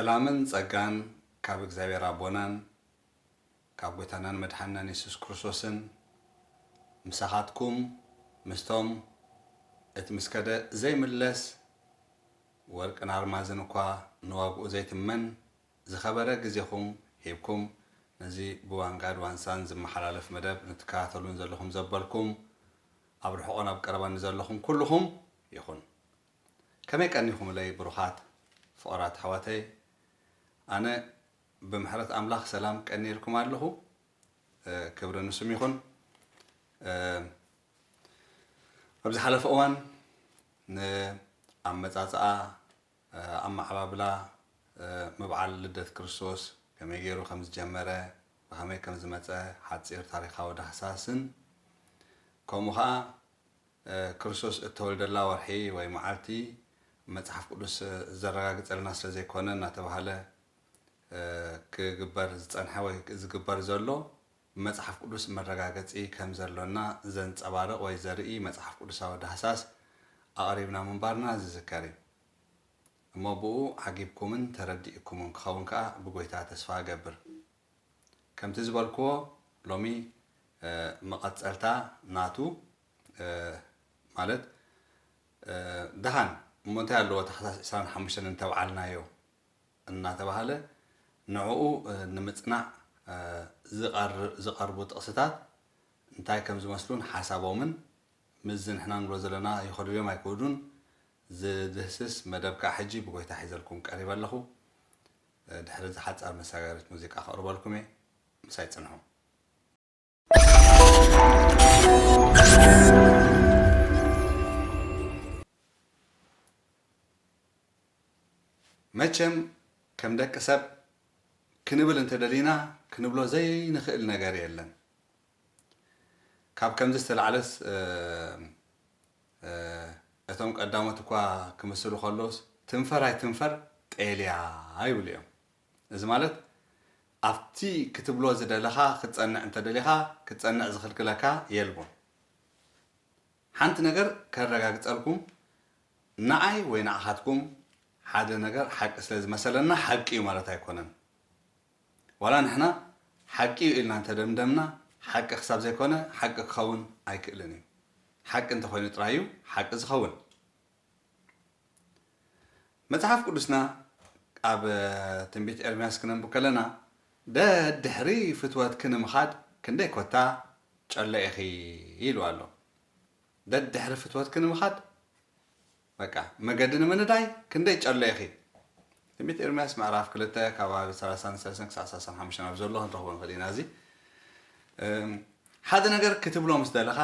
ሰላምን ጸጋን ካብ እግዚኣብሔር ኣቦናን ካብ ጐይታናን መድሓንናን የሱስ ክርስቶስን ምሳኻትኩም ምስቶም እቲ ምስ ከደ ዘይምለስ ወርቅን ኣርማዝን እኳ ንዋግኡ ዘይትመን ዝኸበረ ግዜኹም ሂብኩም ነዚ ብዋንጋድ ዋንሳን ዝመሓላለፍ መደብ ንትከታተሉን ዘለኹም ዘበልኩም ኣብ ርሑቕን ኣብ ቀረባን ንዘለኹም ኩልኹም ይኹን። ከመይ ቀኒኹምለይ ብሩኻት ፍቑራት ኣሕዋተይ? ኣነ ብምሕረት ኣምላኽ ሰላም ቀኒኤልኩም ኣለኹ። ክብሪ ንስሙ ይኹን። ኣብ ዝሓለፈ እዋን ንኣመጻጽኣ፣ ኣመዓባብላ፣ ምብዓል ልደት ክርስቶስ ከመይ ገይሩ ከም ዝጀመረ፣ ብኸመይ ከም ዝመጸ ሓጺር ታሪኻዊ ዳህሳስን ከምኡ ኸኣ ክርስቶስ እተወልደላ ወርሒ ወይ መዓልቲ መጽሓፍ ቅዱስ ዘረጋግጸልና ስለ ዘይኮነ እናተባህለ ክግበር ዝጸንሐ ወይ ዝግበር ዘሎ ብመጽሓፍ ቅዱስ መረጋገጺ ከም ዘሎና ዘንጸባርቕ ወይ ዘርኢ መጽሓፍ ቅዱሳዊ ዳህሳስ ኣቕሪብና ምንባርና ዝዝከር እዩ። እሞ ብኡ ዓጊብኩምን ተረዲእኩምን ክኸውን ከኣ ብጎይታ ተስፋ እገብር። ከምቲ ዝበልክዎ ሎሚ መቐጸልታ ናቱ ማለት ደሓን እሞ እንታይ ኣለዎ ታሕሳስ ዕስራን ሓሙሽተን እንተብዓልናዮ እናተባህለ ንዕኡ ንምጽናዕ ዝቐርቡ ጥቕስታት እንታይ ከም ዝመስሉን ሓሳቦምን ምስዚ ንሕና ንብሎ ዘለና ይኸዱ ድዮም ኣይክኸዱን ዝድህስስ መደብ ከዓ ሕጂ ብጎይታ ሒዘልኩም ቀሪበ ኣለኹ። ድሕሪ እዚ ሓጻር መሳጋሪት ሙዚቃ ከቕርበልኩም እየ። ምሳይ ጽንሑ። መቸም ከም ደቂ ሰብ ክንብል እንተደሊና ክንብሎ ዘይንኽእል ነገር የለን። ካብ ከምዚ ዝተላዕለስ እቶም ቀዳሞት እኳ ክምስሉ ከለውስ ትንፈር ኣይትንፈር ጤልያ ይብሉ እዮም። እዚ ማለት ኣብቲ ክትብሎ ዝደለኻ ክትጸንዕ እንተደሊኻ ክትጸንዕ ዝኽልክለካ የልቦን። ሓንቲ ነገር ከረጋግጸልኩም፣ ንዓይ ወይ ንዓኻትኩም ሓደ ነገር ሓቂ ስለ ዝመሰለና ሓቂ እዩ ማለት ኣይኮነን። ዋላ ንሕና ሓቂ እዩ ኢልና እንተደምደምና ሓቂ ክሳብ ዘይኮነ ሓቂ ክኸውን ኣይክእልን እዩ። ሓቂ እንተኾይኑ ጥራይ እዩ ሓቂ ዝኸውን። መጽሓፍ ቅዱስና ኣብ ትንቢት ኤርምያስ ክነንብብ ከለና ደድሕሪ ፍትወትኪ ንምኻድ ክንደይ ኮታ ጨሎ ኢኺ ኢሉ ኣሎ። ደድሕሪ ፍትወትኪ ንምኻድ በቃ መገዲ ንምንዳይ ክንደይ ጨሎ ኢኺ። ትንቢት ኤርምያስ ምዕራፍ ክልተ ካብ ሰላሳን ሰለስተን ክሳብ ሰላሳን ሓሙሽተን ኣብ ዘሎ ክንረኽቦ ንኽእል ኢና። እዚ ሓደ ነገር ክትብሎ ምስ ደለኻ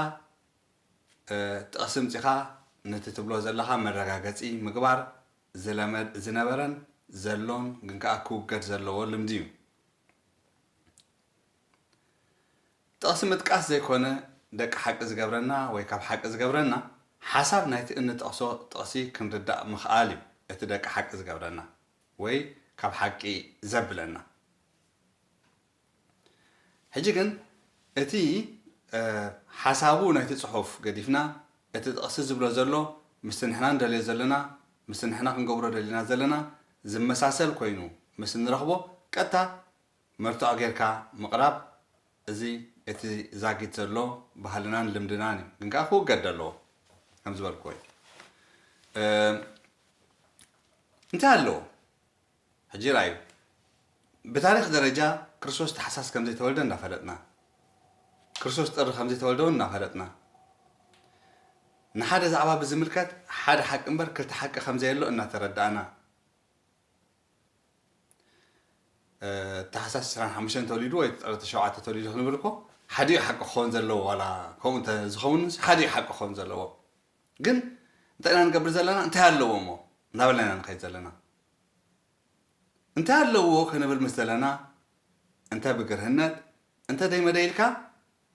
ጥቕሲ ምጺኻ ነቲ ትብሎ ዘለኻ መረጋገጺ ምግባር ዝለመድ ዝነበረን ዘሎን ግን ከኣ ክውገድ ዘለዎ ልምዲ እዩ። ጥቕሲ ምጥቃስ ዘይኮነ ደቂ ሓቂ ዝገብረና ወይ ካብ ሓቂ ዝገብረና ሓሳብ ናይቲ እንጠቕሶ ጥቕሲ ክንርዳእ ምኽኣል እዩ እቲ ደቂ ሓቂ ዝገብረና ወይ ካብ ሓቂ ዘብለና። ሕጂ ግን እቲ ሓሳቡ ናይቲ ጽሑፍ ገዲፍና እቲ ጥቕሲ ዝብሎ ዘሎ ምስቲ ንሕና ንደልዮ ዘለና ምስቲ ንሕና ክንገብሮ ደሊና ዘለና ዝመሳሰል ኮይኑ ምስ እንረኽቦ ቀጥታ መርትዖ ጌርካ ምቕራብ እዚ እቲ ዛጊት ዘሎ ባህልናን ልምድናን እዩ። ግን ከኣ ክውገድ ኣለዎ ከም ዝበልክዎ እዩ። እንታይ ኣለዎ? ሕጂ ርኣዩ፣ ብታሪኽ ደረጃ ክርስቶስ ታሕሳስ ከም ዘይተወልደ እናፈለጥና፣ ክርስቶስ ጥሪ ከም ዘይተወልደ እውን እናፈለጥና፣ ንሓደ ዛዕባ ብዝምልከት ሓደ ሓቂ እምበር ክልተ ሓቂ ከም ዘየሎ እናተረዳእና፣ ታሕሳስ ዕስራን ሓሙሽተን ተወሊዱ ወይ ጥሪ ሸውዓተ ተወሊዱ ክንብል እኮ ሓደ እዩ ሓቂ ክኸውን ዘለዎ፣ ዋላ ከምኡ እንተ ዝኸውን ሓደ እዩ ሓቂ ክኸውን ዘለዎ። ግን እንታይ ኢና ንገብር ዘለና? እንታይ ኣለዎ እሞ እናበልና ኢና ንኸይድ ዘለና። እንታይ ኣለዎ ክንብል ምስ ዘለና እንተ ብግርህነት እንተ ደይመደ ኢልካ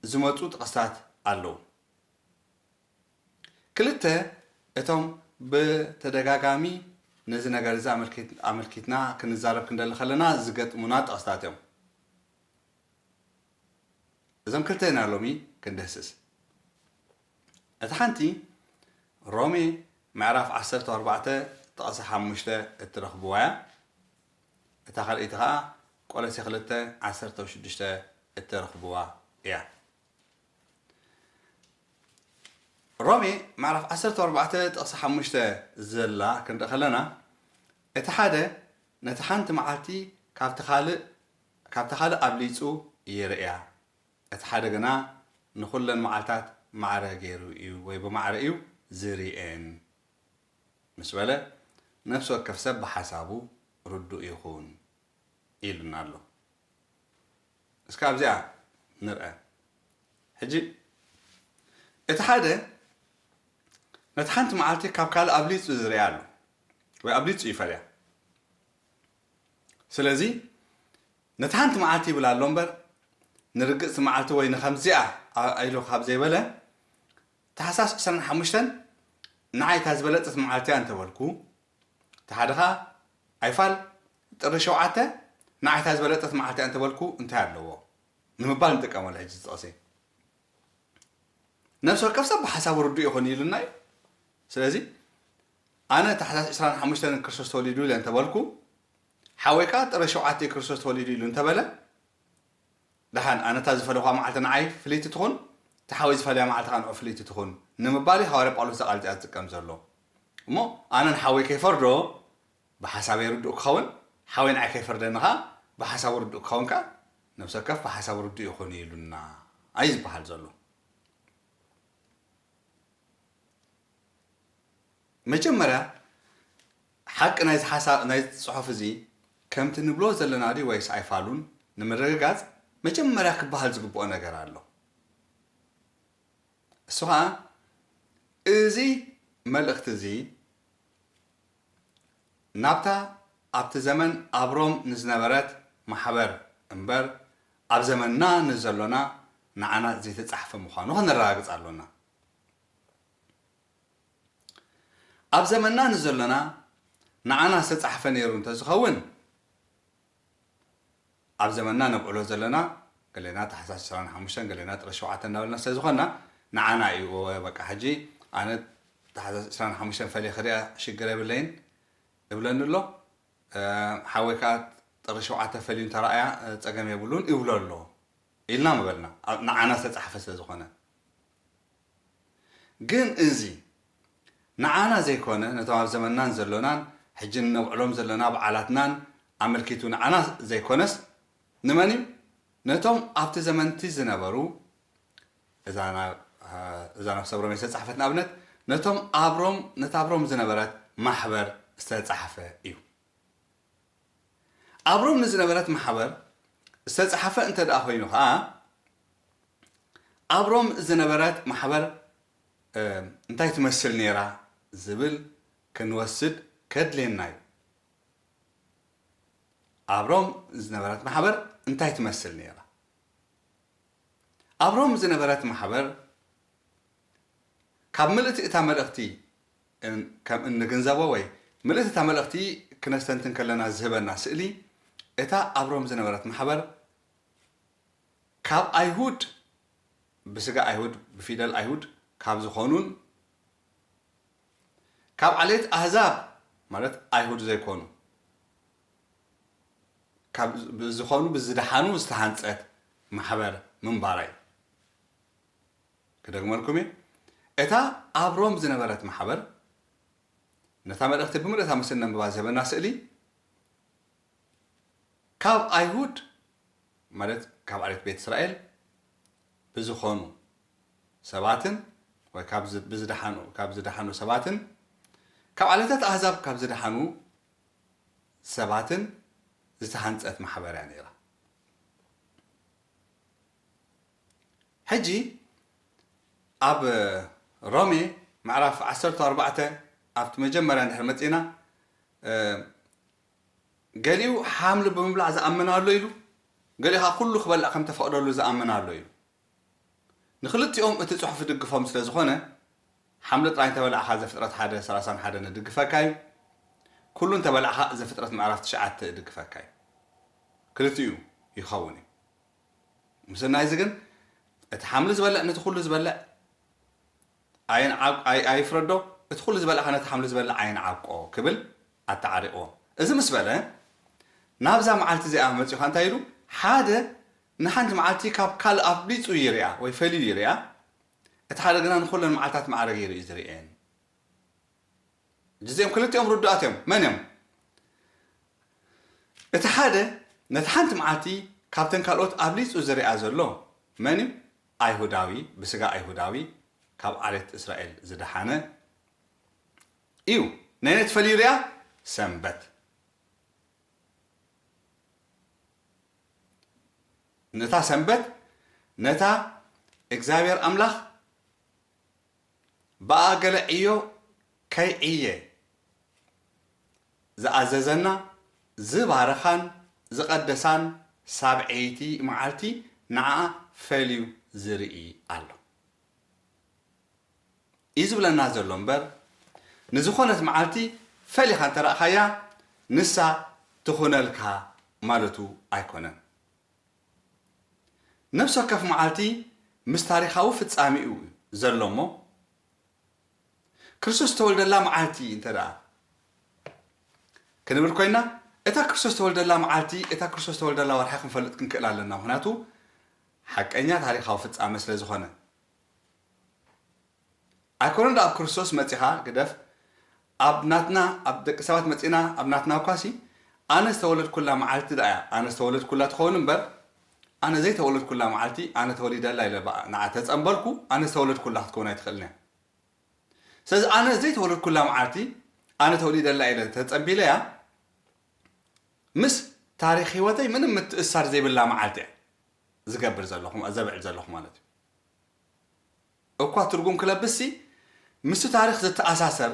ዝመፁ ጥቕስታት ኣለዉ። ክልተ እቶም ብተደጋጋሚ ነዚ ነገር እዚ ኣመልኪትና ክንዛረብ ክንደሊ ከለና ዝገጥሙና ጥቕስታት እዮም። እዞም ክልተ ኢና ሎሚ ክንድህስስ። እታ ሓንቲ ሮሜ ምዕራፍ ዓሰርተ ኣርባዕተ ጥቕሲ ሓሙሽተ እትረኽብዋ እያ። እታ ካልኣይቲ ኸዓ ቆሎሴ ክልተ ዓሰርተ ሽዱሽተ እትረኽብዋ እያ። ሮሜ ምዕራፍ ዓሰርተ ኣርባዕተ ጥቕሲ ሓሙሽተ ዘላ ክንርኢ ከለና፣ እቲ ሓደ ነቲ ሓንቲ መዓልቲ ካብቲ ካልእ፣ ካብቲ ካልእ ኣብሊጹ ይርእያ፣ እቲ ሓደ ግና ንኹለን መዓልታት ማዕረ ገይሩ እዩ ወይ ብማዕረ እዩ ዝርእየን ምስ በለ፣ ነፍሲ ወከፍ ሰብ ብሓሳቡ ርዱእ ይኹን ኢሉና ኣሎ። እስከ ኣብዚኣ ንርአ። ሕጂ እቲ ሓደ ነቲ ሓንቲ መዓልቲ ካብ ካልእ ኣብሊጹ ዝርኢ ኣሎ ወይ ኣብሊጹ ይፈልያ። ስለዚ ነቲ ሓንቲ መዓልቲ ይብል ኣሎ እምበር ንርግጽቲ መዓልቲ ወይ ንኸምዚኣ ኢሉ ካብ ዘይበለ ታሕሳስ ዕስራን ሓሙሽተን ንዓይ እታ ዝበለጸት መዓልቲ እያ እንተበልኩ፣ እቲ ሓደ ኸኣ ኣይፋል ጥሪ ሸውዓተ ንዓይ እታ ዝበለጸት መዓልቲ እያ እንተበልኩ እንታይ ኣለዎ ንምባል ንጥቀመሉ። ሕጂ ዝጠቕሲ ነፍሲ ወከፍ ሰብ ብሓሳቡ ርዱእ ይኹን ኢሉና እዩ። ስለዚ ኣነ ታሕሳስ ዕስራን ሓሙሽተን ክርስቶስ ተወሊዱ ኢለ እንተበልኩ፣ ሓወይ ከኣ ጥሪ ሸውዓተ እዩ ክርስቶስ ተወሊዱ ኢሉ እንተበለ፣ ደሓን ኣነ እታ ዝፈለኹዋ መዓልቲ ንዓይ ፍልይቲ ትኹን፣ እቲ ሓወይ ዝፈለያ መዓልቲ ከኣ ንዑ ፍልይቲ ትኹን ንምባል እዩ ሃዋርያ ጳውሎስ እዛ ቃል እዚኣ ዝጥቀም ዘሎ። እሞ ኣነ ንሓወይ ከይፈርዶ ብሓሳበይ ርዱእ ክኸውን፣ ሓወይ ንዓይ ከይፈርደኒ ከኣ ብሓሳቡ ርዱእ ክኸውን ከኣ ነብሲ ወከፍ ብሓሳቡ ርዱእ ይኹን ኢሉና እዩ ዝበሃል ዘሎ። መጀመርያ ሓቂ ናይዚ ሓሳብ ናይዚ ጽሑፍ እዚ ከምቲ ንብሎ ዘለና ድዩ ወይስ ኣይፋሉን ንምርግጋጽ መጀመርያ ክበሃል ዝግብኦ ነገር ኣሎ። እሱ ኸኣ እዚ መልእኽቲ እዚ ናብታ ኣብቲ ዘመን ኣብ ሮም ንዝነበረት ማሕበር እምበር ኣብ ዘመንና ንዘሎና ንዓና ዘይተጻሕፈ ምዃኑ ከነረጋግጽ ኣሎና። ኣብ ዘመንና ንዘሎና ንዓና ዝተጻሕፈ ነይሩ እንተዝኸውን ኣብ ዘመንና ነብዕሎ ዘለና ገሌና ታሕሳስ ዕስራን ሓሙሽተን ገሌና ጥሪ ሸውዓተ እናበልና ስለ ዝኾንና ንዓና እዩ። እወ በቃ ሕጂ ኣነ ታሕሳስ ዕስራን ሓሙሽተን ፈልየ ክሪኣ ሽግር የብለይን እብለኒ ኣሎ። እ፣ ሓወይ ከዓ ጥሪ ሸውዓተ ፈልዩ እንተረኣያ እ፣ ጸገም የብሉን ይብሎ ኣሎ ኢልና ምበልና ኣብ- ንዓና ዝተጻሕፈ ስለ ዝኾነ። ግን እዚ ንዓና ዘይኮነ ነቶም ኣብ ዘመንናን ዘሎናን ሕጂ ነብዕሎም ዘለና በዓላትናን ኣመልኪቱ ንዓና ዘይኮነስ ንመን እዩ? ነቶም ኣብቲ ዘመንቲ ዝነበሩ እዛ ናብ እዛ ናብ ሰብ ሮሜ ዝተጻሕፈት ንኣብነት ነቶም ኣብ ሮም ነታ ኣብ ሮም ዝነበረት ማሕበር ዝተጻሕፈ እዩ። ኣብ ሮም ንዝነበረት ማሕበር ዝተጻሕፈ እንተ ደኣ ኮይኑ ኸኣ ኣብ ሮም ዝነበረት ማሕበር እ፣ እንታይ ትመስል ነይራ ዝብል ክንወስድ ከድልየና እዩ። ኣብ ሮም ዝነበረት ማሕበር እንታይ ትመስል ነይራ? ኣብ ሮም ዝነበረት ማሕበር ካብ ምልእቲ እታ መልእኽቲ እን- ከም እንግንዘቦ ወይ ምልእቲ እታ መልእኽቲ ክነስተንትን ከለና ዝህበና ስእሊ እታ ኣብ ሮም ዝነበረት ማሕበር ካብ ኣይሁድ ብስጋ ኣይሁድ ብፊደል ኣይሁድ ካብ ዝኾኑን ካብ ዓሌት ኣህዛብ ማለት ኣይሁድ ዘይኮኑ ካብ ዝኾኑ ብዝደሓኑ ዝተሃንፀት ማሕበር ምንባራ እዩ። ክደግመልኩም እየ። እታ ኣብ ሮም ዝነበረት ማሕበር ነታ መልእኽቲ ብምልእታ ምስ እነንብባ ዝህበና ስእሊ ካብ ኣይሁድ ማለት ካብ ዓሌት ቤት እስራኤል ብዝኾኑ ሰባትን ወይ ካብ ዝ- ብዝደሓኑ ካብ ዝደሓኑ ሰባትን ካብ ዓሌታት ኣህዛብ ካብ ዝደሓኑ ሰባትን ዝተሃንፀት ማሕበር እያ ነይራ። ሕጂ ኣብ ሮሜ ምዕራፍ ዓሰርተ ኣርባዕተ ኣብቲ መጀመርያ እንድሕር መፂና እ፣ ገሊኡ ሓምሊ ብምብላዕ ዝኣምን ኣሎ ኢሉ፣ ገሊኡ ከዓ ኩሉ ክበልዕ ከም ተፈቕደሉ ዝኣምን ኣሎ ኢሉ። ንክልቲኦም እቲ ጽሑፍ ይድግፎም ስለ ዝኾነ ሓምሊ ጥራይ እንተበላዕካ ዘፍጥረት ሓደ ሰላሳን ሓደን እድግፈካ እዩ። ኩሉ እንተበላዕካ ዘፍጥረት ምዕራፍ ትሽዓተ እድግፈካ እዩ። ክልቲኡ ይኸውን እዩ። ምስናይ እዚ ግን እቲ ሓምሊ ዝበልዕ ነቲ ኩሉ ዝበልዕ ኣይንዓብ- ኣይ- ኣይፍረዶ፣ እቲ ኩሉ ዝበልዕ ከኣ ነቲ ሓምሊ ዝበልዕ ኣይንዓብቆ ክብል ኣተዓሪቕዎ። እዚ ምስ በለ ናብዛ መዓልቲ እዚኣ መጺኡ እንታይ ኢሉ? ሓደ ንሓንቲ መዓልቲ ካብ ካልእ ኣብሊጹ ይርኣ ወይ ፈልዩ ይርኣ፣ እቲ ሓደ ግና ንኹለን መዓልታት ማዕረ ገይሩ እዩ ዝርእየን። እዚኦም ክልቲኦም ርዱኣት እዮም። መን እዮም? እቲ ሓደ ነቲ ሓንቲ መዓልቲ ካብተን ካልኦት ኣብሊጹ ዝርኣ ዘሎ መን እዩ? ኣይሁዳዊ፣ ብስጋ ኣይሁዳዊ፣ ካብ ዓሌት እስራኤል ዝደሓነ እዩ። ነየነይቲ ፈልዩ ይርኣ? ሰንበት። ነታ ሰንበት፣ ነታ እግዚኣብሔር ኣምላኽ ብኣ ገለ ዕዮ ከይዕየ ዝኣዘዘና፣ ዝባረኻን ዝቐደሳን ሳብዐይቲ መዓልቲ ንዓኣ ፈልዩ ዝርኢ ኣሎ እዩ ዝብለና ዘሎ እምበር፣ ንዝኾነት መዓልቲ ፈሊኻ እንተ ረኣኻያ ንሳ ትኹነልካ ማለቱ ኣይኮነን። ነፍሲ ወከፍ መዓልቲ ምስ ታሪኻዊ ፍጻሜኡ ዘሎ እሞ፣ ክርስቶስ ዝተወልደላ መዓልቲ እንተ ደኣ ክንብል ኮይና፣ እታ ክርስቶስ ዝተወልደላ መዓልቲ፣ እታ ክርስቶስ ዝተወልደላ ወርሒ ክንፈልጥ ክንክእል ኣለና። ምኽንያቱ ሓቀኛ ታሪኻዊ ፍጻመ ስለ ዝኾነ። ኣይኮነን ደኣ ኣብ ክርስቶስ መጺኻ ግደፍ፣ ኣብ ናትና፣ ኣብ ደቂ ሰባት መጺና፣ ኣብ ናትና እኳሲ፣ ኣነ ዝተወለድኩላ መዓልቲ ደኣ እያ፣ ኣነ ዝተወለድኩላ ትኸውን እምበር፣ ኣነ ዘይተወለድኩላ መዓልቲ፣ ኣነ ተወሊደላ ኢለ በኣ ንዓ ተጸምበልኩ፣ ኣነ ዝተወለድኩላ ክትከውን ኣይትኽእልን እያ። ስለዚ ኣነ ዘይተወለድኩላ መዓልቲ፣ ኣነ ተወሊደላ ኢለ ተጸምቢለያ፣ ምስ ታሪኽ ህይወተይ ምንም ምትእሳር ዘይብላ መዓልቲ እያ ዝገብር ዘለኹ፣ ዘብዕል ዘለኹ ማለት እዩ። እኳ ትርጉም ክለብስሲ፣ ምስቲ ታሪኽ ዝተኣሳሰር፣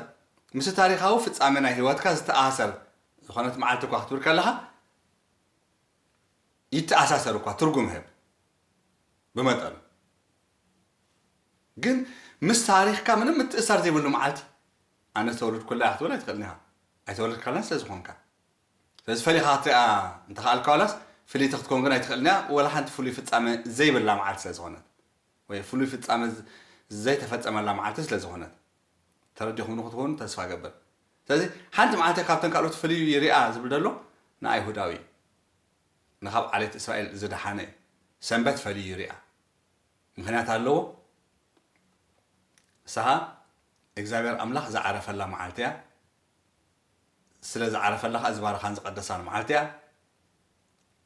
ምስቲ ታሪኻዊ ፍጻመ ናይ ህይወትካ ዝተኣሳሰር ዝኾነት መዓልቲ እኳ ክትብል ከለኻ፣ ይተኣሳሰር እኳ ትርጉም ይህብ ብመጠኑ። ግን ምስ ታሪኽካ ምንም ምትእሳር ዘይብሉ መዓልቲ፣ ኣነ ዝተወለድኩላ እያ ክትብል ኣይትኽእልን ኢኻ። ኣይተወለድካላን ስለ ዝኾንካ። ስለዚ ፈሊኻ ክትሪኣ እንተኸኣልካ ዋላስ ፍልይቲ ክትከውን ግን ኣይትኽእልን እያ፣ ወላ ሓንቲ ፍሉይ ፍጻመ ዘይብላ መዓልቲ ስለ ዝኾነት፣ ወይ ፍሉይ ፍጻመ ዝ-፣ ዘይተፈጸመላ መዓልቲ ስለ ዝኾነት። ተረዲኹምኒ ክትኮኑ ተስፋ እገብር። ስለዚ ሓንቲ መዓልቲ ካብተን ካልኦት ፍልዩ ይርኣ ዝብል ዘሎ ንኣይሁዳዊ እዩ። ንኻብ ዓሌት እስራኤል ዝደሓነ እዩ። ሰንበት ፈልዩ ይርኣ። ምኽንያት ኣለዎ። ንስኻ እግዚኣብሔር ኣምላኽ ዝዓረፈላ መዓልቲ እያ። ስለ ዝዓረፈላ ኸኣ ዝባረኻን ዝቐደሳን መዓልቲ እያ።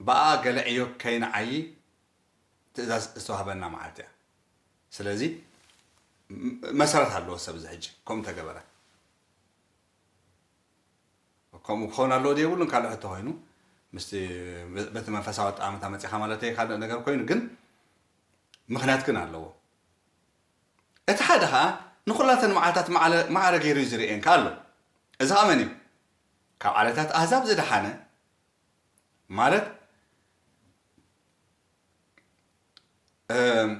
ብኣ ገለ ዕዮ ከይንዓዪ ትእዛዝ ዝተዋህበና መዓልቲ እያ። ስለዚ ም-፣ መሰረት ኣለዎ ሰብ እዚ ሕጂ ከምኡ እንተገበረ። ከምኡ ክኸውን ኣለዎ ዶ የብሉን ካልእ ሕቶ ኮይኑ፣ ምስቲ በቲ መንፈሳዊ ኣጠማምታ መጺኻ ማለተይ ካልእ ነገር ኮይኑ፣ ግን ምኽንያት ግን ኣለዎ። እቲ ሓደ ኸኣ ንኹላተን መዓልታት ማዕለ-፣ ማዕረ ገይሩ እዩ ዝርእየን ከኣ ኣሎ። እዚ ኸኣ መን እዩ? ካብ ዓሌታት ኣህዛብ ዝደሓነ ማለት፣ እም፣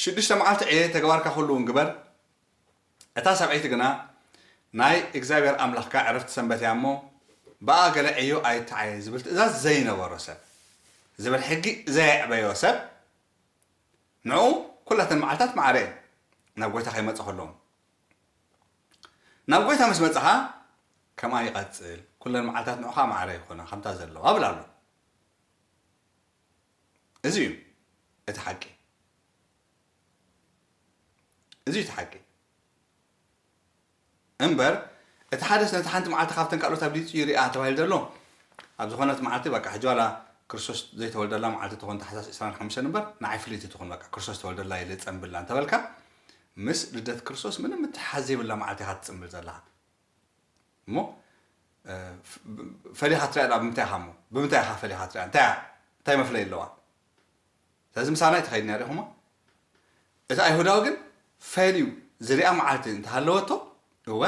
ሽዱሽተ መዓልቲ ዕየ፣ ተግባርካ ኩሉ እውን ግበር፣ እታ ሰብዐይቲ ግና ናይ እግዚኣብሔር ኣምላኽካ ዕረፍቲ ሰንበት እያ እሞ፣ ብኣ ገለ ዕዮ ኣይትዓየ ዝብል ትእዛዝ ዘይነበሮ ሰብ፣ ዝብል ሕጊ ዘየዕበዮ ሰብ፣ ንዕኡ ኩላተን መዓልታት ማዕረ እየን፣ ናብ ጐይታ ከይመጸ ከሎ እውን። ናብ ጐይታ ምስ መጻኻ ከምኣ ይቐጽል፣ ኩለን መዓልታት ንዑኻ ማዕረ ይኾና፣ ከምታ ዘለዋ ብል ኣሎ። እዚ እዩ እቲ ሓቂ። እዚ እዩ እቲ ሓቂ። እምበር፣ እቲ ሓደስ ነቲ ሓንቲ መዓልቲ ካብተን ካልኦት ኣብሊጹ ይርኣ ተባሂሉ ዘሎ፣ ኣብ ዝኾነት መዓልቲ፣ በቃ፣ ሕጂ ዋላ ክርስቶስ ዘይተወልደላ መዓልቲ ትኾን፣ ታሕሳስ ዕስራን ሓሙሽተን እምበር፣ ንዓይ ፍልይቲ ትኹን፣ በቃ፣ ክርስቶስ ዝተወልደላ ኢለ ጸምብላ እንተበልካ፣ ምስ ልደት ክርስቶስ ምንም ምትሕሓዝ ዘይብላ መዓልቲ ኢኻ ትጽምብል ዘለኻ። እሞ፣ እ፣ ፍ-፣ ብ-፣ ፈሊኻ ትሪኣ ደኣ ብምንታይ ኢኻ እሞ? ብምንታይ ኢኻ ፈሊኻ ትሪኣ? እንታይ እያ? እንታይ መፍለዪ ኣለዋ? ስለዚ ምሳና ኣይትኸይድን እያ፣ ርኢኹማ? እቲ ኣይሁዳዊ ግን ፈልዩ ዝሪኣ መዓልቲ እንተሃለወቶ፣ እወ፣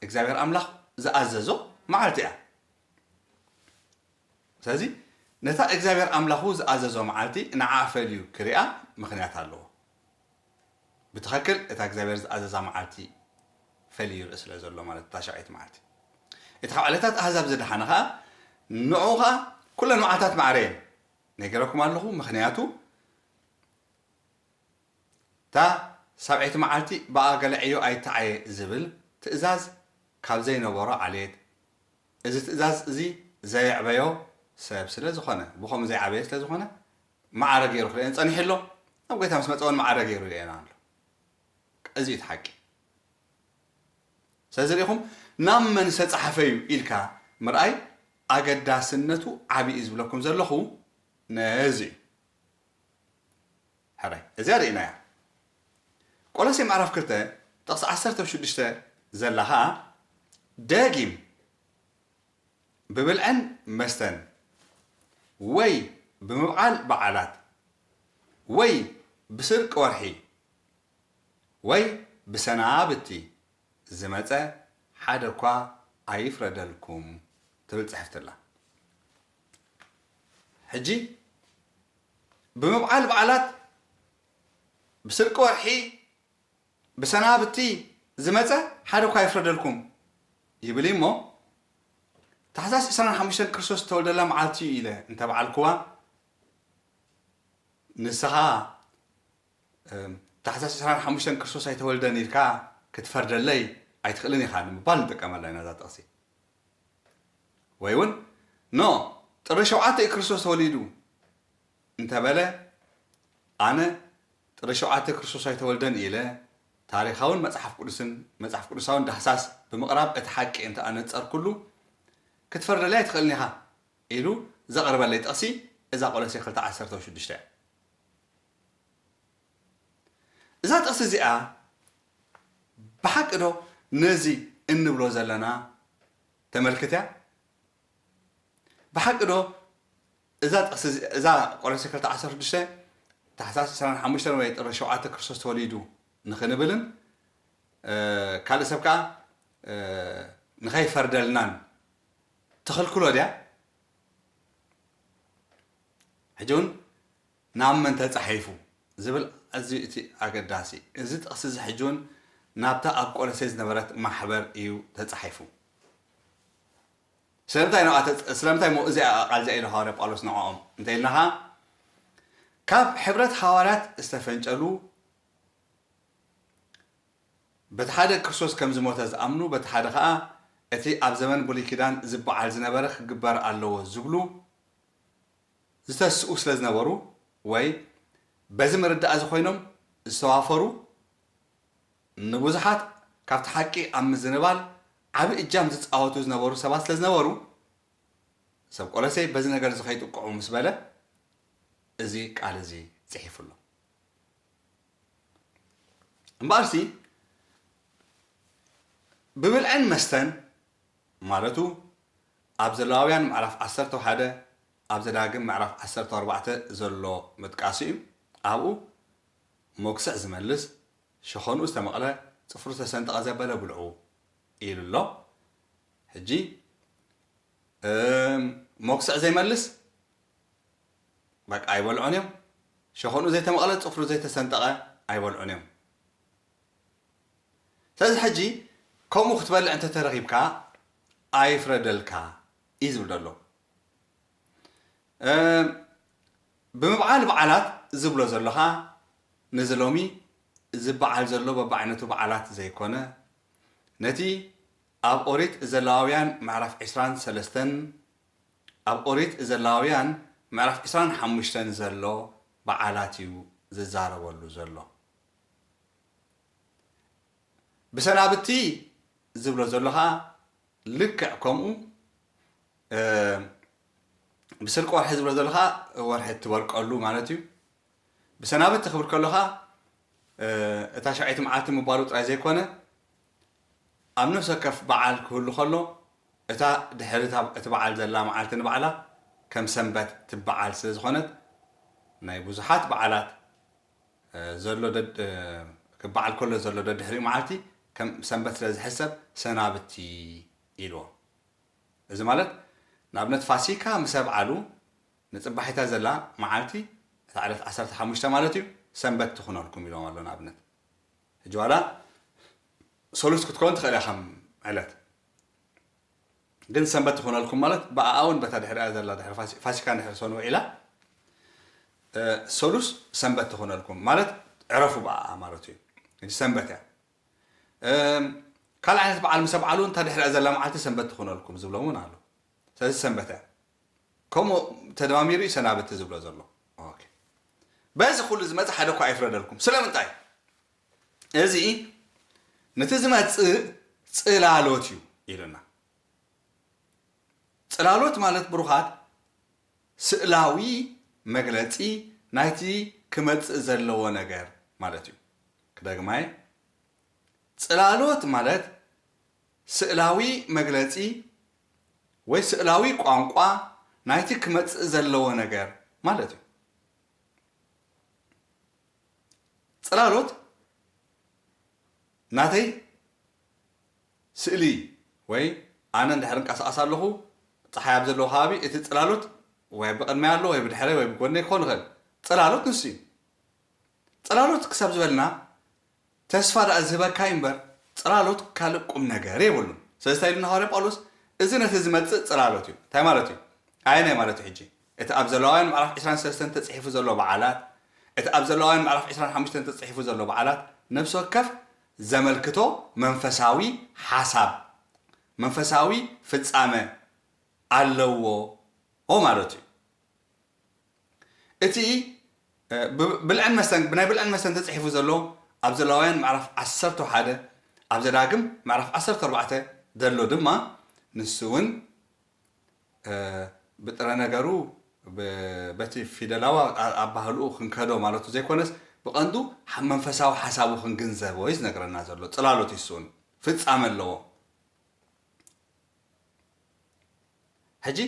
እግዚኣብሔር ኣምላኽ ዝኣዘዞ መዓልቲ እያ። ስለዚ ነታ እግዚኣብሔር ኣምላኹ ዝኣዘዞ መዓልቲ ንዓኣ ፈልዩ ክሪኣ ምኽንያት ኣለዎ። ብትኸክል እታ እግዚኣብሔር ዝኣዘዛ መዓልቲ ፈልዩ ይርኢ ስለ ዘሎ ማለት እታ ሻውዓይቲ መዓልቲ። እቲ ካብ ዓሌታት ኣህዛብ ዝደሓነ ኸኣ ንዕኡ ኸኣ ኩለን መዓልታት ማዕረ እየን። ነጊረኩም ኣለኹ፣ ምኽንያቱ እታ ሳብዐይቲ መዓልቲ ብኣ ገለ ዕዮ ኣይተዓየ ዝብል ትእዛዝ ካብ ዘይነበሮ ዓሌት፣ እዚ ትእዛዝ እዚ ዘየዕበዮ ሰብ ስለ ዝኾነ፣ ብኸምኡ ዘይዓበየ ስለ ዝኾነ፣ ማዕረ ገይሩ ክርእየን ጸኒሑ ኣሎ። ናብ ጎይታ ምስ መጸ እውን ማዕረ ገይሩ ይርእየና ኣሎ። እዚ እዩ እቲ ሓቂ። ስለዚ ርኢኹም፣ ናብ መን ዝተጻሕፈ እዩ ኢልካ ምርኣይ ኣገዳስነቱ ዓቢ እዩ ዝብለኩም ዘለኹ ነዚ እዩ። ሕራይ፣ እዚኣ ርኢናያ። ቆሎሴ ምዕራፍ ክልተ ጥቕሲ ዓሰርተ ሽዱሽተ ዘላ ኸኣ፣ ደጊም ብብልዕን መስተን ወይ ብምብዓል በዓላት ወይ ብስርቂ ወርሒ ወይ ብሰናብቲ ዝመጸ ሓደ እኳ ኣይፍረደልኩም ትብል ጽሕፍቲ ኣላ። ሕጂ ብምብዓል በዓላት፣ ብስርቂ ወርሒ፣ ብሰናብቲ ዝመጸ ሓደ እኳ ኣይፍረደልኩም ይብል እዩ እሞ፣ ታሕሳስ ዕስራን ሓሙሽተን ክርስቶስ ዝተወልደላ መዓልቲ እዩ ኢለ እንተበዓልኩዋ፣ ንስኻ፣ እም፣ ታሕሳስ ዕስራን ሓሙሽተን ክርስቶስ ኣይተወልደን ኢልካ ክትፈርደለይ ኣይትኽእልን ኢኻ ንምባል ንጥቀመላ ኢና እዛ ጥቕሲ። ወይ እውን፣ ኖ፣ ጥሪ ሸውዓተ እዩ ክርስቶስ ተወሊዱ እንተበለ፣ ኣነ ጥሪ ሸውዓተ ክርስቶስ ኣይተወልደን ኢለ ታሪኻውን መጽሓፍ ቅዱስን መጽሓፍ ቅዱሳውን ዳህሳስ ብምቕራብ እቲ ሓቂ እንተ ኣነጸርኩሉ፣ ክትፈርደለይ ኣይትኽእልን ኢኻ ኢሉ ዘቕርበለይ ጥቕሲ እዛ ቆሎሴ ክልተ ዓሰርተ ሽዱሽተ እያ። እዛ ጥቕሲ እዚኣ ብሓቂ ዶ ነዚ እንብሎ ዘለና ተመልክት እያ? ብሓቂ ዶ እዛ ጥቕሲ እዚ-፣ እዛ ቆሎሴ ክልተ ዓሰርተ ሽዱሽተ ታሕሳስ ዕስራን ሓሙሽተን ወይ ጥሪ ሸውዓተ ክርስቶስ ተወሊዱ ንኽንብልን፣ እ፣ ካልእ ሰብ ከኣ፣ እ፣ ንኸይፈርደልናን ትኽልክሎ ድያ? ሕጂ እውን ናብ መን ተጻሒፉ ዝብል ኣዝዩ እቲ ኣገዳሲ። እዚ ጥቕሲ እዚ ሕጂ እውን ናብታ ኣብ ቆሎሴ ዝነበረት ማሕበር እዩ ተጻሒፉ። ስለምንታይ ንዓ ተጽ-፣ ስለምንታይ እሞ እዚኣ ቃል እዚኣ ኢሉ ሃዋርያ ጳውሎስ ንዕኦም እንተ ኢልና ኸኣ፣ ካብ ሕብረት ሃዋርያት ዝተፈንጨሉ፣ በቲ ሓደ ክርስቶስ ከም ዝሞተ ዝኣምኑ፣ በቲ ሓደ ኸኣ እቲ ኣብ ዘመን ብሉይ ኪዳን ዝበዓል ዝነበረ ክግበር ኣለዎ ዝብሉ ዝተስኡ ስለ ዝነበሩ፣ ወይ በዚ መረዳእ እዚ ኮይኖም ዝተዋፈሩ፣ ንብዙሓት ካብቲ ሓቂ ኣብ ምዝንባል ዓቢ እጃም ዝጻወቱ ዝነበሩ ሰባት ስለ ዝነበሩ፣ ሰብ ቆሎሴ በዚ ነገር እዚ ከይጥቅዑ ምስ በለ፣ እዚ ቃል እዚ ጽሒፉ ኣሎ። እምበኣርሲ፣ ብብልዕን መስተን ማለቱ፣ ኣብ ዘሌዋውያን ምዕራፍ ዓሰርተ ሓደ፣ ኣብ ዘዳግም ምዕራፍ ዓሰርተ ኣርባዕተ ዘሎ ምጥቃሱ እዩ። ኣብኡ፣ መጉስዕ ዝመልስ፣ ሸኾንኡ ዝተመቕለ፣ ጽፍሩ ዝተሰንጠቐ ዘበለ ብልዑ ኢሉ ኣሎ። ሕጂ፣ እም፣ መጉስዕ ዘይመልስ፣ በቃ ኣይበልዑን እዮም። ሸኾንኡ ዘይተመቕለ፣ ጽፍሩ ዘይተሰንጠቐ ኣይበልዑን እዮም። ስለዚ ሕጂ ከምኡ ክትበልዕ እንተተረኺብካ ኣይፍረደልካ እዩ ዝብል ዘሎ። እም፣ ብምብዓል በዓላት ዝብሎ ዘሎ ኸኣ ነዚ ሎሚ ዝበዓል ዘሎ በብዓይነቱ በዓላት ዘይኮነ፣ ነቲ ኣብ ኦሪት ዘሌዋውያን ምዕራፍ ዕስራን ሰለስተን፣ ኣብ ኦሪት ዘሌዋውያን ምዕራፍ ዕስራን ሓሙሽተን ዘሎ በዓላት እዩ ዝዛረበሉ ዘሎ። ብሰናብቲ ዝብሎ ዘሎ ኸኣ ልክዕ ከምኡ፣ እ፣ ብስርቂ ወርሒ ዝብሎ ዘሎ ኸኣ ወርሒ እትበርቀሉ ማለት እዩ። ብሰናብቲ ክብል ከሎ ኸኣ፣ እ፣ እታ ሻውዓይቲ መዓልቲ ምባሉ ጥራይ ዘይኮነ፣ ኣብ ነፍሲ ወከፍ በዓል ክህሉ ከሎ፣ እታ ድሕሪ እታ፣ እቲ በዓል ዘላ መዓልቲ ንባዕላ ከም ሰንበት ትበዓል ስለ ዝኾነት፣ ናይ ብዙሓት በዓላት፣ እ፣ ዘሎ ደድ-፣ እ፣ ክበዓል ከሎ ዘሎ ደድሕሪኡ መዓልቲ ከም ሰንበት ስለ ዝሕሰብ ሰናብቲ ኢልዎ። እዚ ማለት፣ ንኣብነት ፋሲካ ምስ ኣብዓሉ፣ ንጽባሒታ ዘላ መዓልቲ፣ እታ ዕለት ዓሰርተ ሓሙሽተ ማለት እዩ፣ ሰንበት ትኹነልኩም ኢሎም ኣሎ ንኣብነት። ሕጂ ዋላ ሰሉስ ክትከውን ትኽእል እያ ከም ዕለት። ግን ሰንበት ትኾነልኩም ማለት ብኣኣ እውን በታ ድሕሪኣ ዘላ ድሕሪ ፋሲ-፣ ፋሲካ እንድሕር ሰኑ ውዒላ፣ እ፣ ሰሉስ ሰንበት ትኾነልኩም ማለት ዕረፉ ብኣኣ ማለት እዩ። ሕጂ ሰንበት እያ። እም፣ ካልእ ዓይነት በዓል ምስ ኣብዓሉ እንታ ድሕሪኣ ዘላ መዓልቲ ሰንበት ትኾነልኩም ዝብሎም እውን ኣሎ። ስለዚ ሰንበት እያ። ከምኡ ተደማሚሩ እዩ ሰናብቲ ዝብሎ ዘሎ። ኦኬ። በዚ ኩሉ ዝመጽእ ሓደ እኳ ኣይፍረደልኩም። ስለምንታይ? እዚ ነቲ ዝመጽእ ጽላሎት እዩ ኢሉና። ጽላሎት ማለት ብሩኻት ስእላዊ መግለጺ ናይቲ ክመጽእ ዘለዎ ነገር ማለት እዩ። ክደግማይ፣ ጽላሎት ማለት ስእላዊ መግለጺ ወይ ስእላዊ ቋንቋ ናይቲ ክመጽእ ዘለዎ ነገር ማለት እዩ። ጽላሎት ናተይ ስእሊ ወይ ኣነ እንድሕር እንቀሳቐስ ኣለኹ፣ ጸሓይ ኣብ ዘለዎ ከባቢ እቲ ጽላሎት ወይ ብቕድመይ ኣሎ ወይ ብድሕረይ ወይ ብጎነይ ክኾን ይኽእል። ጽላሎት ንሱ እዩ። ጽላሎት ክሳብ ዝበልና ተስፋ ደኣ ዝህበካ እዩ እምበር ጽላሎት ካልእ ቁም ነገር የብሉን። ስለዚ እንታይ ኢሉና ሃዋርያ ጳውሎስ? እዚ ነቲ ዝመጽእ ጽላሎት እዩ። እንታይ ማለት እዩ? ኣየናይ ማለት እዩ ሕጂ? እቲ ኣብ ዘለዋውያን ምዕራፍ ዕስራን ሰለስተን ተጻሒፉ ዘሎ በዓላት፣ እቲ ኣብ ዘለዋውያን ምዕራፍ ዕስራን ሓሙሽተን ተጻሒፉ ዘሎ በዓላት ነፍሲ ወከፍ ዘመልክቶ መንፈሳዊ ሓሳብ፣ መንፈሳዊ ፍጻመ ኣለዎ ማለት እዩ። እቲ እ፣ ብ-፣ ብልዕን መስተን፣ ብናይ ብልዕን መስተን ተጻሒፉ ዘሎ ኣብ ዘለዋውያን ምዕራፍ ዓሰርተ ሓደ፣ ኣብ ዘዳግም ምዕራፍ ዓሰርተ ኣርባዕተ ዘሎ ድማ ንሱ እውን እ፣ ብጥረ ነገሩ ብ-፣ በቲ ፊደላዊ ኣ-፣ ኣባህልኡ ክንከዶ ማለቱ ዘይኮነስ ብቐንዱ ሓ-፣ መንፈሳዊ ሓሳቡ ክንግንዘቦ እዩ ዝነግረና ዘሎ። ጽላሎት እዩ እሱ እውን ፍጻመ ኣለዎ። ሕጂ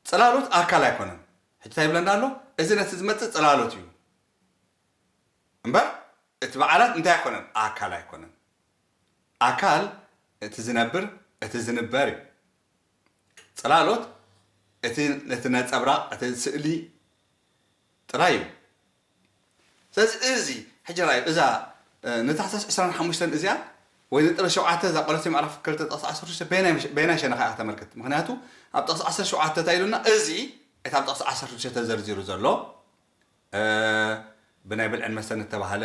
ጽላሎት ኣካል ኣይኮነን። ሕጂ እንታይ ይብለና ኣሎ? እዚ ነቲ ዝመጽእ ጽላሎት እዩ እምበር እቲ በዓላት እንታይ ኣይኮነን? ኣካል ኣይኮነን። ኣካል እቲ ዝነብር፣ እቲ ዝንበር እዩ። ጽላሎት እቲ፣ እቲ ነጸብራቕ፣ እቲ ስእሊ ጥራይ እዩ። ስለዚ እዚ ሕጂ ርኣዩ፣ እዛ፣ እ፣ ንታሕሳስ ዕስራን ሓሙሽተን እዚኣ ወይ ንጥሪ ሸውዓተ እዛ ቆሎሴ ምዕራፍ ክልተ ጥቕሲ ዓሰርተ ሽዱሽተ በየናይ ምሽ-፣ በየናይ ሸነኻ እያ ከተመልክት? ምኽንያቱ ኣብ ጥቕሲ ዓሰርተ ሸውዓተ እንታይ ኢሉና? እዚ እቲ ኣብ ጥቕሲ ዓሰርተ ሽዱሽተ ተዘርዚሩ ዘሎ፣ እ፣ ብናይ ብልዕን መስተን እተባህለ፣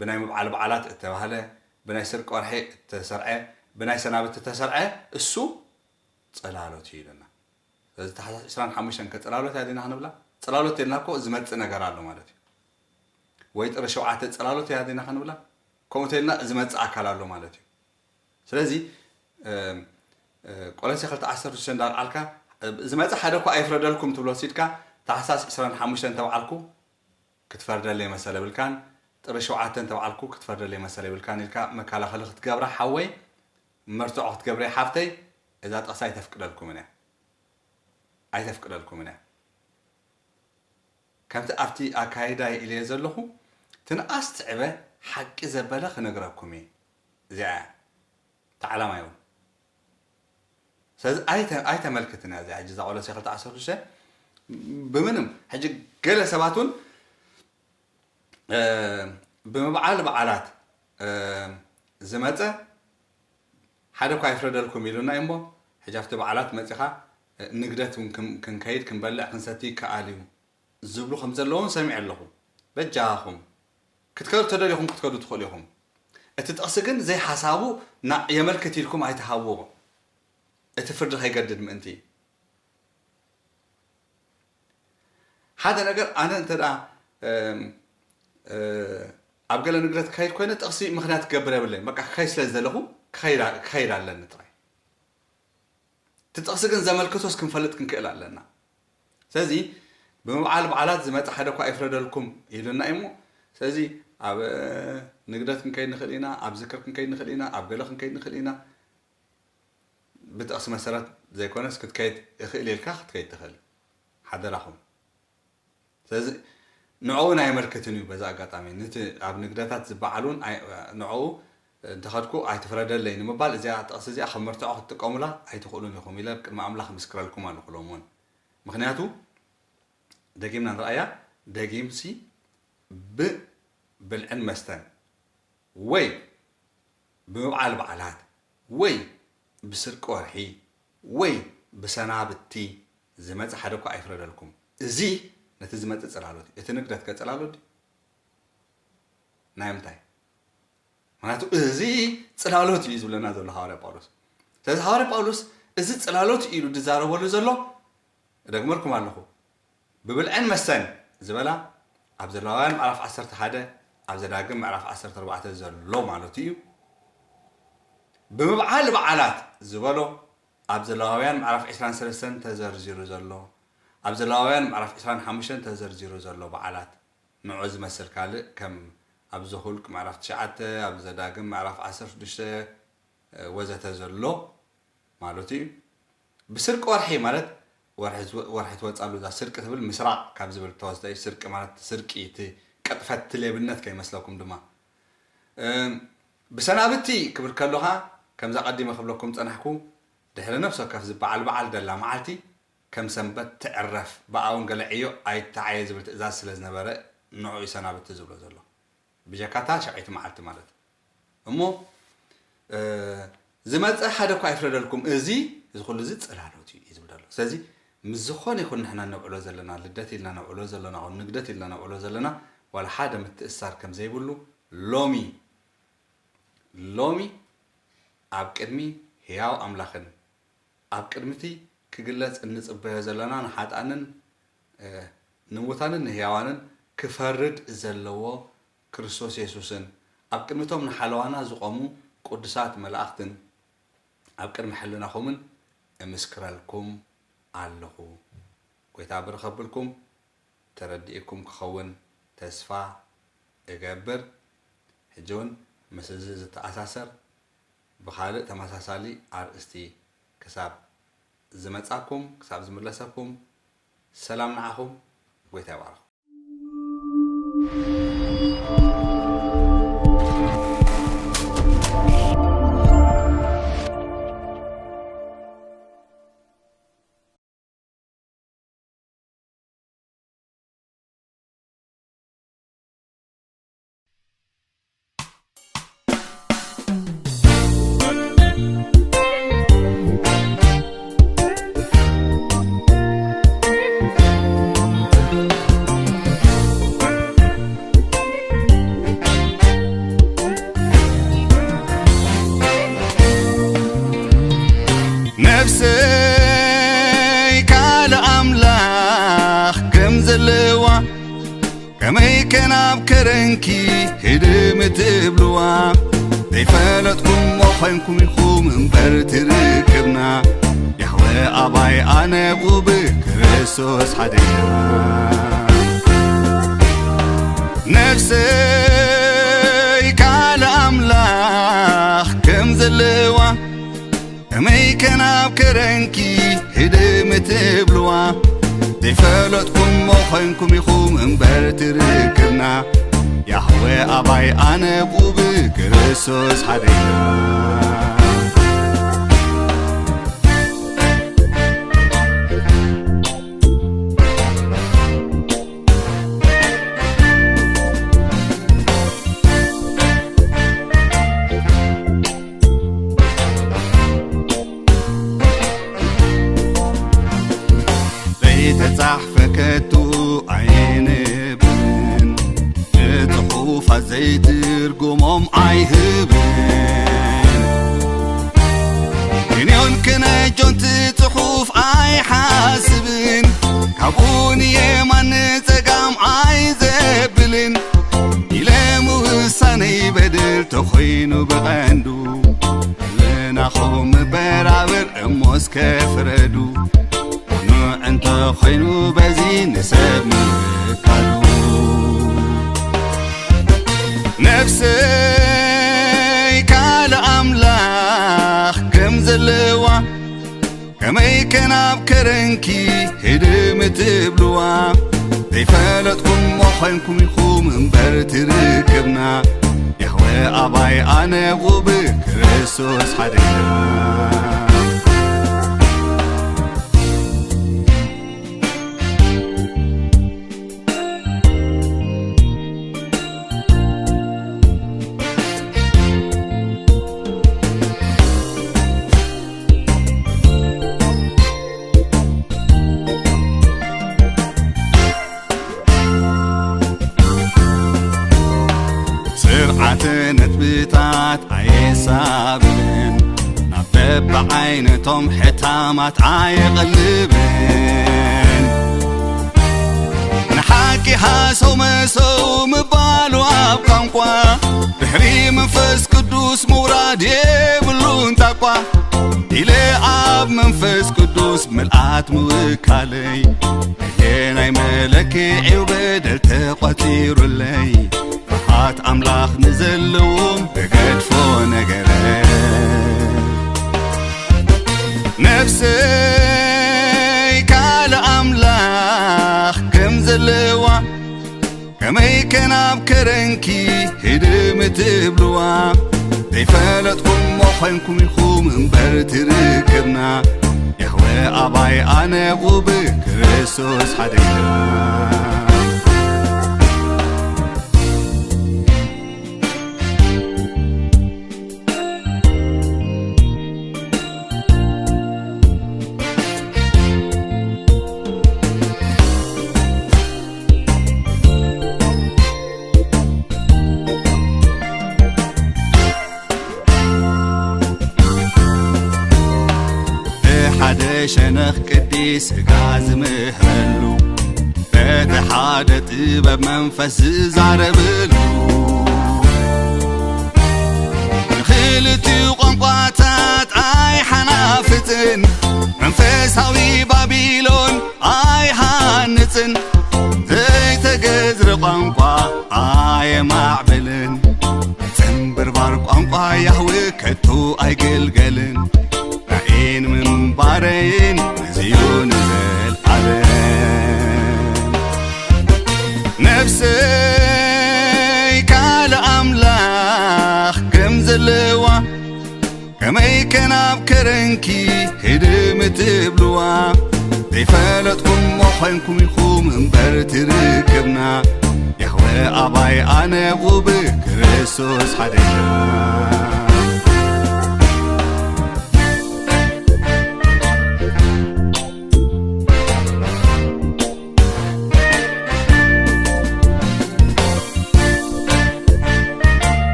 ብናይ ምብዓል በዓላት እተባህለ፣ ብናይ ስርቂ ወርሒ እተሰርዐ፣ ብናይ ሰናብቲ እተሰርዐ እሱ ጽላሎት እዩ ኢሉና። ስለዚ ታሕሳስ ዕስራን ሓሙሽተን ከ ጽላሎት እያ ዲና ክንብላ? ጽላሎት ተልና እኮ ዝመጽእ ነገር ኣሎ ማለት እዩ። ወይ ጥሪ ሸውዓተ ጽላሎት እያ ዲና ክንብላ? ከምኡ ተልና ዝመጽእ ኣካል ኣሎ ማለት እዩ። ስለዚ፣ እም፣ እ፣ ቆሎሴ ክልተ ዓሰርተ ሽዱሽተ እንዳልዓልካ፣ እ፣ ዝመጽእ ሓደ እኳ ኣይፍረደልኩም ትብሎ ሲድካ፣ ታሕሳስ ዕስራን ሓሙሽተን ተባዕልኩ ክትፈርደለይ መሰል የብልካን፣ ጥሪ ሸውዓተን ተባዕልኩ ክትፈርደለይ መሰል የብልካን ኢልካ መከላኸሊ ክትገብራ ሓወይ፣ መርትዖ ክትገብረ ሓፍተይ፣ እዛ ጥቕሲ ኣይተፍቅደልኩምን እያ። ኣይተፍቅደልኩምን እያ። ከምቲ ኣብቲ ኣካይዳ ኢለዮ ዘለኹ፣ ትንኣስ ትዕበ ሓቂ ዘበለ ክነግረኩም እየ። እዚኣ እያ። እቲ ዓላማ እውን። ስለዚ ኣይተ-፣ ኣይተመልክትን እያ እዚኣ። ሕጂ እዛ ቆሎሴ ክልተ ዓሰርተ ሽዱሽተ ብምንም፣ ሕጂ ገለ ሰባት እውን፣ እ፣ ብምብዓል በዓላት፣ እ፣ ዝመጸ ሓደ እኳ ኣይፍረደልኩም ኢሉና እዩ እሞ፣ ሕጂ ኣብቲ በዓላት መጺኻ፣ እ፣ ንግደት እውን ክን-፣ ክንከይድ፣ ክንበልዕ፣ ክንሰቲ ይከኣል እዩ ዝብሉ ከም ዘለውን ሰሚዐ ኣለኹ። በጃኹም፣ ክትከዱ ተደሊኹም ክትከዱ ትኽእሉ ኢኹም። እቲ ጥቕሲ ግን ዘይሓሳቡ ና-፣ የመልክት ኢልኩም ኣይትሃብዎ። እቲ ፍርዲ ከይገድድ ምእንቲ። ሓደ ነገር ኣነ እንተ ደኣ፣ እም፣ እ፣ ኣብ ገለ ንግደት ክኸይድ ኮይነ ጥቕሲ ምኽንያት ክገብር የብለይን። በቃ ክኸይድ ስለ ዝደለኹ ክኸይድ ኣ-፣ ክኸይድ ኣለኒ ጥራይ። እቲ ጥቕሲ ግን ዘመልክቶስ ክንፈልጥ ክንክእል ኣለና። ስለዚ ብምብዓል በዓላት ዝመጽእ ሓደ እኳ ኣይፍረደልኩም ኢሉና እዩ እሞ፣ ስለዚ ኣብ፣ እ፣ ንግደት ክንከይድ ንኽእል ኢና፣ ኣብ ዝክር ክንከይድ ንኽእል ኢና፣ ኣብ ገለ ክንከይድ ንኽእል ኢና። ብጥቕሲ መሰረት ዘይኮነስ ክትከይድ እኽእል ኢልካ ክትከይድ ትኽእል። ሓደራኹም። ስለዚ ንዕኡ እውን ኣየመልክትን እዩ። በዚ ኣጋጣሚ ነቲ ኣብ ንግደታት ዝበዓል እውን ኣይ-፣ ንዕኡ እንተኸድኩ ኣይትፍረደለይ ንምባል እዚኣ ጥቕሲ እዚኣ ከም መርትዖ ክትጥቀሙላ ኣይትኽእሉን ኢኹም ኢለ ቅድሚ ኣምላኽ ምስክረልኩም ኣለኹ ሎም እውን። ምኽንያቱ ደጊምና ንርኣያ፣ ደጊምሲ ብብልዕን መስተን ወይ ብምብዓል በዓላት ወይ ብስርቂ ወርሒ ወይ ብሰናብቲ ዝመጽእ ሓደ እኳ ኣይፍረደልኩም። እዚ ነቲ ዝመጽእ ጽላሎት እዩ። እቲ ንግደት ከ ጽላሎት ድዩ? ናይ ምንታይ? ምኽንያቱ እዚ ጽላሎት እዩ ዝብለና ዘሎ ሃዋርያ ጳውሎስ። ስለዚ ሃዋርያ ጳውሎስ እዚ ጽላሎት ኢሉ ዝዛረበሉ ዘሎ እደግመልኩም ኣለኹ። ብብልዕን መስተን ዝበላ ኣብ ዘሌዋውያን ምዕራፍ ዓሰርተ ሓደ፣ ኣብ ዘዳግም ምዕራፍ ዓሰርተ ኣርባዕተ ዘሎ ማለቱ እዩ። ብምብዓል በዓላት ዝበሎ ኣብ ዘሌዋውያን ምዕራፍ ዕስራን ሰለስተን ተዘርዚሩ ዘሎ፣ ኣብ ዘሌዋውያን ምዕራፍ ዕስራን ሓሙሽተን ተዘርዚሩ ዘሎ በዓላት፣ ንዑ ዝመስል ካልእ ከም ኣብ ዘኹልቅ ምዕራፍ ትሽዓተ፣ ኣብ ዘዳግም ምዕራፍ ዓሰርተ ሽዱሽተ ወዘተ ዘሎ ማለቱ እዩ። ብስርቂ ወርሒ ማለት ወርሒ ዝወ-፣ ወርሒ ትወጻሉ እዛ ስርቂ ትብል ምስራቕ ካብ ዝብል ተወስደ እዩ። ስርቂ ማለት ስርቂ፣ እቲ ቅጥፈት፣ እቲ ሌብነት ከይመስለኩም ድማ። እም፣ ብሰናብቲ ክብል ከሎ ኸኣ ከምዛ ቀዲመ ክብለኩም ጸናሕኩ፣ ድሕሪ ነፍሲ ወከፍ ዝበዓል በዓል ደላ መዓልቲ ከም ሰንበት ትዕረፍ፣ ብኣ እውን ገለ ዕዮ ኣይተዓየ ዝብል ትእዛዝ ስለ ዝነበረ ንዑ እዩ ሰናብቲ ዝብሎ ዘሎ። ብጀካታ ሸዐይቲ መዓልቲ ማለት። እሞ፣ እ፣ ዝመጸ ሓደ እኳ ኣይፍረደልኩም፣ እዚ፣ እዚ ኩሉ እዚ ጽላሎት እዩ፣ እዩ ዝብል ዘሎ። ስለዚ ምስ ዝኾነ ይኹን ንሕና ነብዕሎ ዘለና፣ ልደት ኢልና ነብዕሎ ዘለና፣ ንግደት ኢልና ነብዕሎ ዘለና፣ ዋላ ሓደ ምትእስሳር ከም ዘይብሉ ሎሚ፣ ሎሚ ኣብ ቅድሚ ህያው ኣምላኽን ኣብ ቅድሚ እቲ ክግለጽ እንጽበዮ ዘለና ንሓጥኣንን፣ እ፣ ንሙታንን ንህያዋንን ክፈርድ ዘለዎ ክርስቶስ የሱስን ኣብ ቅድሚቶም ንሓለዋና ዝቖሙ ቅዱሳት መላእኽትን ኣብ ቅድሚ ሕልናኹምን እምስክረልኩም ኣለኹ። ጐይታ ብርኽ ኣብልኩም። ተረዲእኩም ክኸውን ተስፋ እገብር። ሕጂ እውን ምስ እዚ ዝተኣሳሰር ብኻልእ ተመሳሳሊ ኣርእስቲ ክሳብ ዝመጻኩም፣ ክሳብ ዝምለሰኩም፣ ሰላም ንዓኹም፣ ጐይታ ይባርኽኩም። ነፍሰይ ካልእ ኣምላኽ ከም ዘለዋ፣ ከመይ ከ ናብ ከረንኪ ህድም ትብልዋ? ዘይፈለጥኩሞ ኾይንኩም ኢኹም እምበር ትርክብና። ያህወ ኣባይ ኣነ ብኡብ ክርስቶስ ሓደና። ነፍሰይ ካልእ ኣምላኽ ከም ዘለዋ፣ ከመይ ከ ናብ ከረንኪ ህድም ትብልዋ? ዘይፈለጥኩሞ ኾይንኩም ኢኹም እምበር ትርክብና። ያህወ ኣባይ ኣነ ብኡብ ክርስቶስ ሓደና። ዘይተጻሕፈ ከቶ ኣየንብብን፣ ንጽሑፋት ዘይትርጉሞም ኣይህብን። ክንዮን ክነጆን እቲ ጽሑፍ ኣይሓስብን፣ ካብኡ ንየማን ንጸጋም ኣይዘብልን። ኢለ ምውሳነይ በደል ተኾይኑ ብቐንዱ፣ ለናኹም በራብር እሞ እስከ ፍረዱ። ቅኑዕ እንተ ኾይኑ በዚ ንሰብ ምካዱ። ነፍሰይ ካልእ ኣምላኽ ከም ዘለዋ፣ ከመይ ከ ናብ ከረንኪ ህድም ትብልዋ? ዘይፈለጥኩሞ ኾይንኩም ኢኹም እምበር ትርክብና። ያህወ ኣባይ ኣነ ብኡብ ክርስቶስ ሓደና። ስርዓተ ነጥብታት ኣየሳብን፣ ናብ በብዓይነቶም ሕታማት ኣየቐልብን። ንሓቂ ሃሰው መሰው ምባሉ ኣብ ቋንቋ፣ ድሕሪ መንፈስ ቅዱስ ምውራድ የብሉን ታቋ። ኢለ ኣብ መንፈስ ቅዱስ ምልኣት ምውካለይ፣ ናይ መለክዒው በደል ተቋጺሩለይ። ፍርሃት ኣምላኽ ንዘለዎም ብገድፎ ነገረ። ነፍሰይ ካልእ ኣምላኽ ከም ዘለዋ፣ ከመይ ከ ናብ ከረንኪ ህድም ትብልዋ? ዘይፈለጥኩሞ ኾንኩም ኢኹም እምበር ትርክብና። ያህወ ኣባይ ኣነ ቁብ ክርስቶስ ሓደግና። ብሓደ ሸነኽ ቅዲ ስጋ ዝምህረሉ፣ በቲ ሓደ ጥበብ መንፈስ ዝዛረበሉ፣ ንኽልቲኡ ቋንቋታት ኣይሓናፍጽን፣ መንፈሳዊ ባቢሎን ኣይሃንጽን፣ ዘይተገዝረ ቋንቋ ኣየማዕብልን፣ ጽንብርባር ቋንቋ ያህዌ ከቶ ኣይግልገልን። ራእይን ምንባረይን እዚ እዩ ንዘልኣለም። ነፍሰይ ካልእ ኣምላኽ ከም ዘለዋ፣ ከመይ ከ ናብ ከረንኪ ህድም ትብልዋ? ዘይፈለጥኩሞ ኾንኩም ኢኹም እምበር ትርክብና። ያህወ ኣባይ ኣነ ቁብ ክርስቶስ ሓደግና።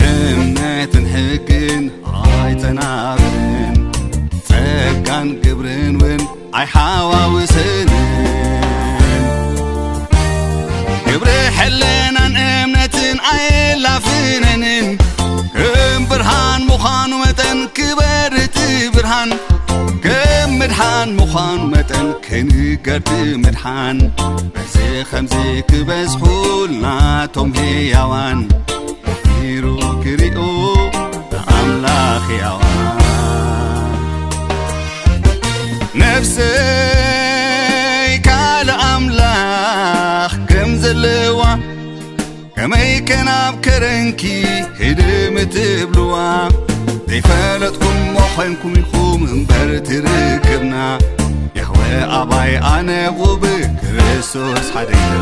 እምነትን ሕግን ኣይጸናብን፣ ጸጋን ግብርን እውን ኣይሓዋውሰንን። ግብሪ ሕልናን እምነትን ኣየላፍነንን፣ ከም ብርሃን ምዃኑ መጠን ክበርህ እቲ ብርሃን፣ ከም ምድሓን ምዃኑ መጠን ክንገር እቲ ምድሓን። በዚ ኸምዚ ክበዝሑ ናቶም ህያዋን፣ ቢሩ ክሪኡ ኣምላኽ ያዋ። ነፍሰይ ካልእ ኣምላኽ ከም ዘለዋ፣ ከመይ ከ ናብ ከረንኪ ህድም ትብልዋ? ዘይፈለጥኩሞ ኾንኩም ኢኹም እምበር ትርክብና። ያህወ ኣባይ ኣነ ቁብ ክርስቶስ ሓደግና።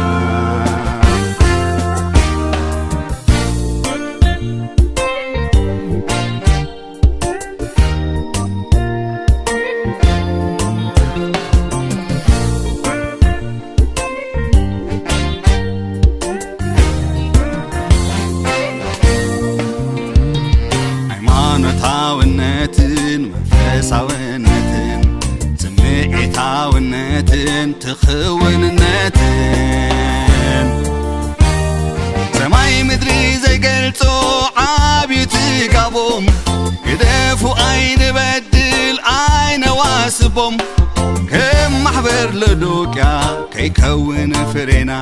ሃይማኖታውነትን መንፈሳውነትን፣ ስምዒታውነትን ትኽውንነትን፣ ሰማይ ምድሪ ዘይገልጾ ዓብዩ ትጋቦም። ግደፉ ኣይንበድል ኣይነዋስቦም፣ ከም ማሕበር ሎዶቅያ ከይከውን ፍሬና፣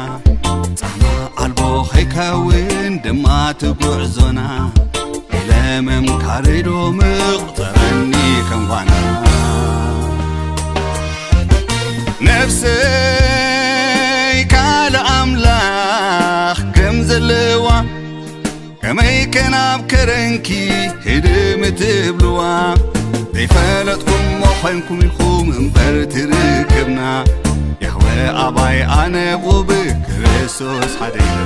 ጻማ ኣልቦ ከይከውን ድማ ትጉዕዞና። ለመምካሪ ዶ ምቑጸረኒ ከም ጓና? ነፍሰይ ካልእ ኣምላኽ ከም ዘለዋ፣ ከመይ ከ ናብ ከረንኪ ህድም ትብልዋ? ዘይፈለጥኩሞ ኾንኩም ኢኹም እምበር ትርክብና። ያህወ ኣባይ ኣነ ቁብ ክርስቶስ ሓደግና።